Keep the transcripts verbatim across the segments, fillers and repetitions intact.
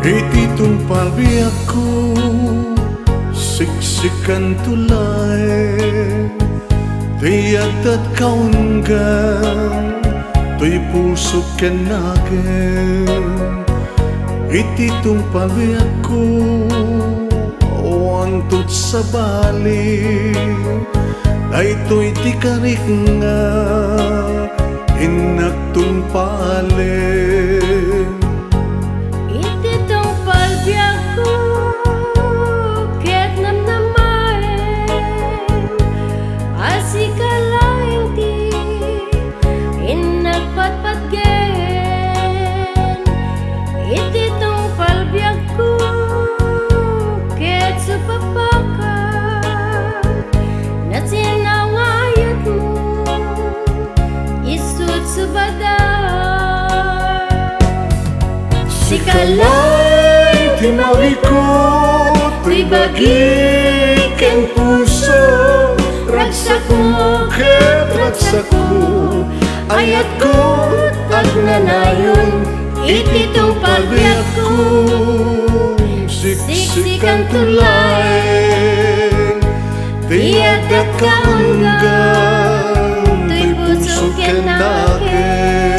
Iti tungpal biagko, siksikanto laeng ti addatka unggan, toy pusok ken nakem. Iti tungpal biagko, awanto sabali, daytoy ti karik nga innak tungpalen. Iti tungpal biagko ket namnamaen a sika laeng ti innak patpatgen. Iti tungpal biagko ket supapakak, nasinnaw nga ayatmo, isu't subadak. Sika laeng ti marikut, ti bagi ken puso, ragsakmo ket ragsakko, ayatko agnanayon, iti tungpal biagko, siksikanto laeng ti addatka unggan, toy puso ken nakem.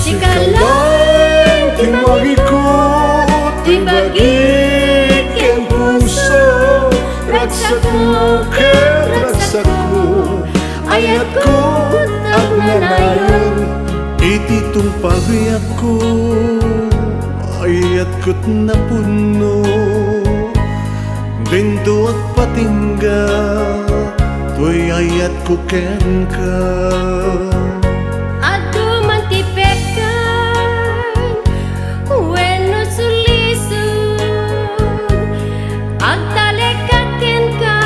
Sika laeng ti marikut, ti bagi ken puso, ragsakmo ket ragsakko, ayatko agnanayon. Iti tungpal biagko, ayatko't napudno, dinto agpatingga, toy ayatko kenka. Adu man ti pekkan wenno sulisog, agtalekak kenka,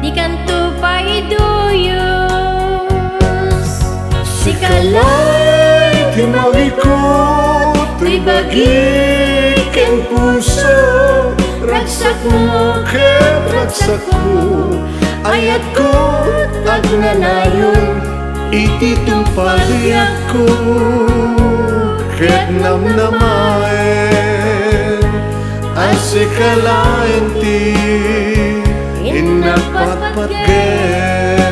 dikanto pay iduyos. Sika laeng ti marikut, ti bagi ken puso, ragsakmo ket ragsakko, ayatko agnanayon. Iti tungpal biagko ket namnamaen a sika laeng ti innak patpatgen.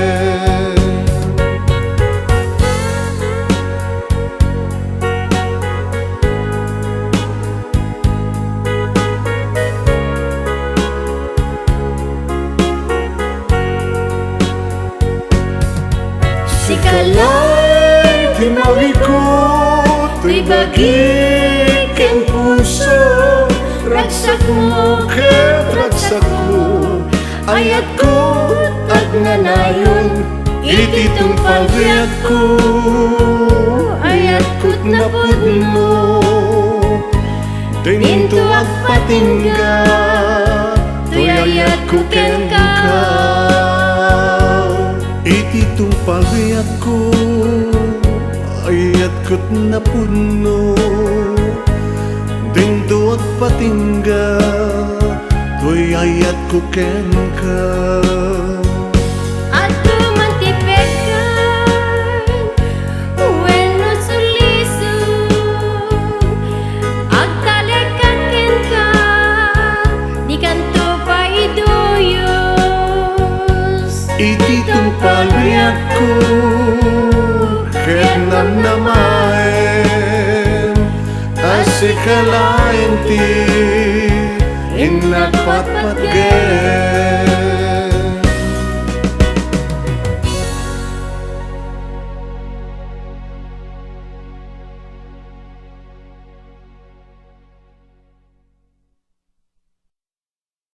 Sika laeng ti marikut, ti bagi ken puso, ragsakmo ket ragsakko, ayatko agnanayon. Iti tungpal biagko, ayatko't napudno. Dinto agpatingga, toy ayatko kenka. Iti tungpal biagko, ayatko't napudno. Dinto agpatingga, toy ayatko kenka. Adu man ti pekkan wenno sulisog, agtalekak kenka, dikanto pay iduyos. Iti tungpal biagko ket namnamaen a sika laeng ti innak patpatgen.